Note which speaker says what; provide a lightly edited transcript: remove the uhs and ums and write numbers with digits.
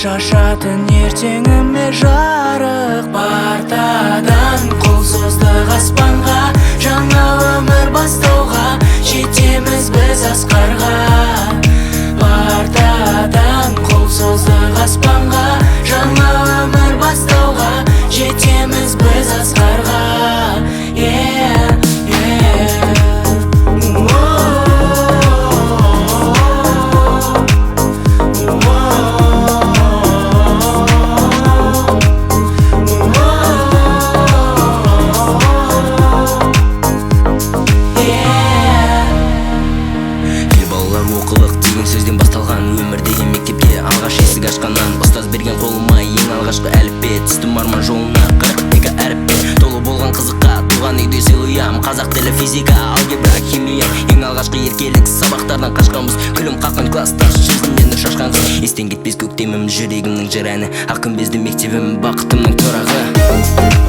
Speaker 1: Шашатын ертеңіме жарық. Партадан қол создық аспанға, жаңа өмір бастауға, жетеміз біз асқарға. Партадан қол создық аспанға, жаңа өмір бастауға, жетеміз біз асқарға. Yeah, yeah.
Speaker 2: Ел балалар, оқылық деген сөзден басталған өмір деген мектепке алғаш есік ашқаннан, ұстаз берген қолыма ең алғашқы әліппе, түстім арман жолына 42 әріппен. Толы болған қызыққа туған үйде сыйлыям, қазақ тілі, физика, алгебра, химия. Ең алғашқы еркелік сабақтардан қашқанбыз, күлім қаққан классташ, жүзінен нұр шашқан қыз. Естен кетпес көктемім, жүрегімнің жыр әні, ақ күмбезді мектебім, бақытымның тұрағы.